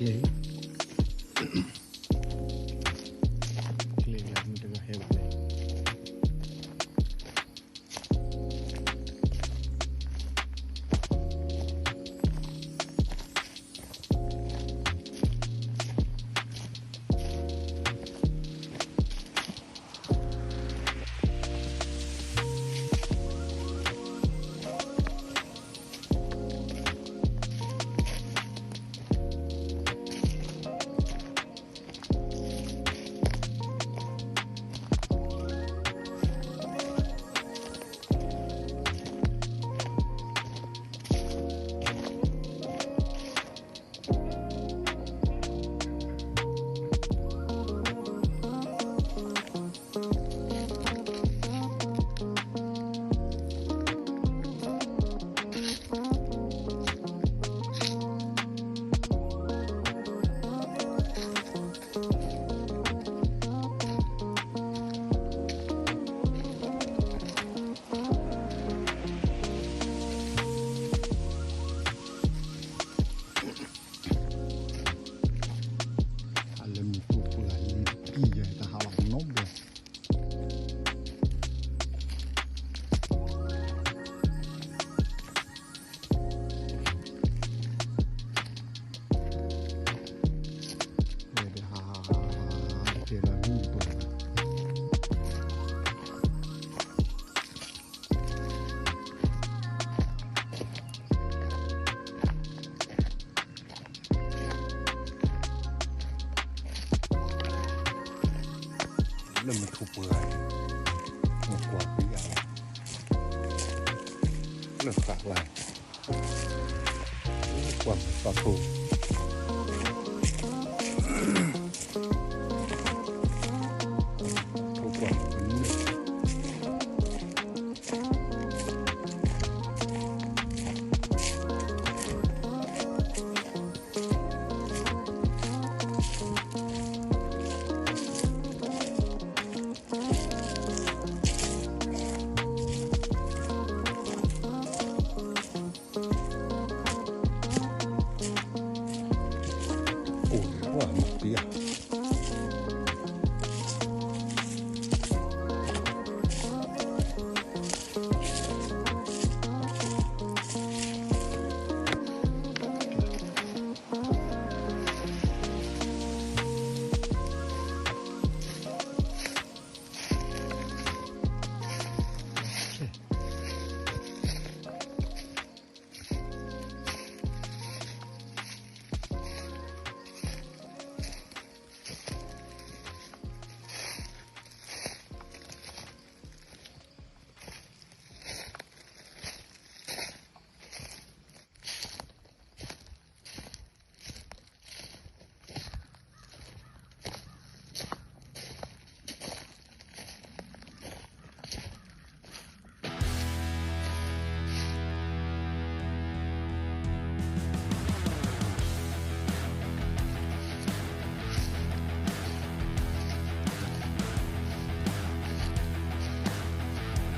ကျဲ, ကျဲလၢမုၢ်တဂၤဟဲဘၣ်လဲၣ်. အလၢမုၢ်ထူၣ်ပှၢ်လံတကံၢ်ယဲ တၢ်ဟးလီၤနီဘျီ ဝဲဒၣ်ဟး ကဲလီၤမုၢ်ပှၢ် လၢမုၢ်ထူၣ်ပှၢ် မ့ၢ်ကွၢ်ကွံာ်ယၤလီၤ လၢဃးဝဲ ကွၢ်မုၢ်သီထိ ထိၣ်ကွၢ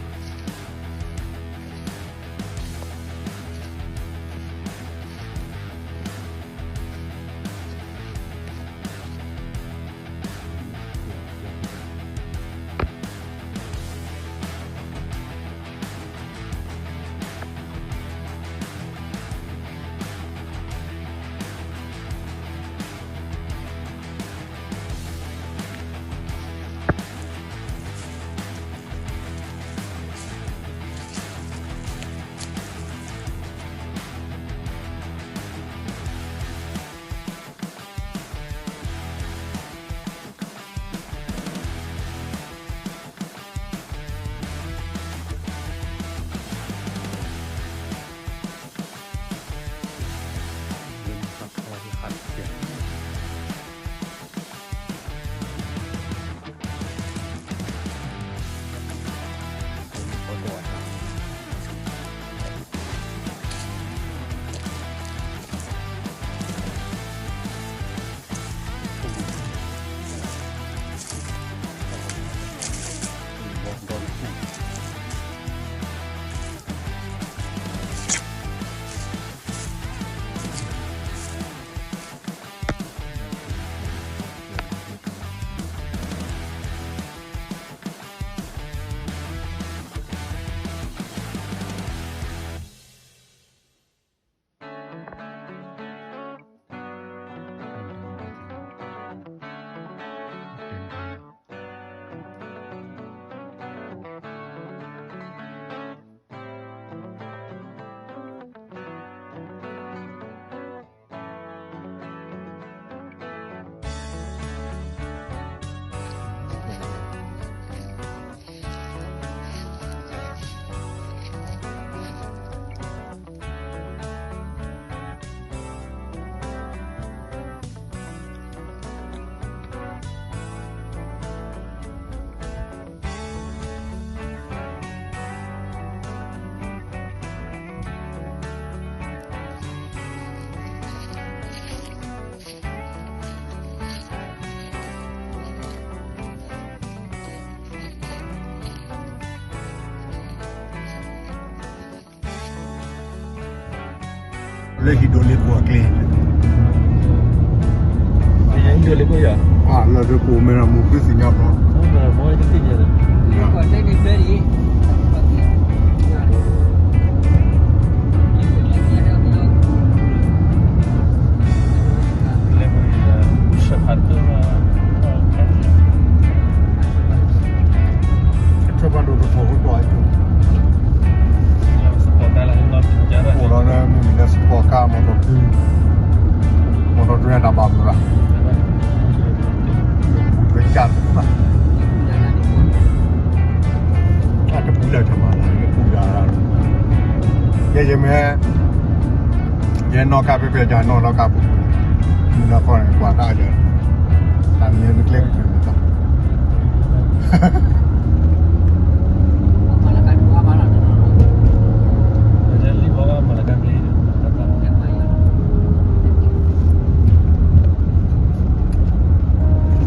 ်မုၢ် အိၣ်ဝဲမၤတံၢ်ဧါ လၢဟံၣ်ဒိၣ်လ့ပူၤအကျဲ, ဟံၣ်ဒိၣ်လ့ပူၤယၤ, လၢဒိပူၤမ့ၢ်ဒီးမူဖုသ့ၣ်ညါဘျီ, ကထၢၣ်ဘၣ်ဒိတထီၣ်ဝဲပှၤအံၤ, အိၣ်လီၤလၢမ့မ့ၢ်လၢ support car မီၢ်ထီၣ်ဖု, မီၢ်ထီၣ်ဖုတၢ်ဘၣ်မုာ်ဘၣ်, ပူၤထွဲကၢ်လၢၤဘၣ်, တၢ်တပူၤလၢၤတမၤလၢၤ ပူၤဒၣ်, ယဲယမ့ၢ် ယဲနီၣ်ကါဖဲဖဲကၢ်နီၣ်လီၤကါပူၤ, မုၢ်နၤခီန့ၣ် ကွၢ်တၢ်ယဲ, တၢ်မ့ၢ်နကျဲပူၤန့ၣ်,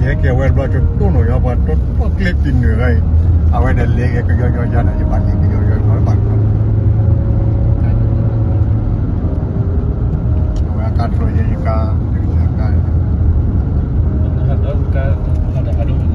ယဟဲက့ၤဝဲတဘျီကတိၢ်နီၣ်ယီၤပှၤ တိၢ်ကျဲပံၤနုာ်ဂၤအံၤ, အဝဲဒၣ်လဲၤက့ၤကယီယီယၤန့ၣ် ယဘၣ်လဲၤကယီယီယၤလီၤဘၣ်ကီ, အဝဲအကါတြီယဲယကါ, ယကါ, ဟးဒိၣ်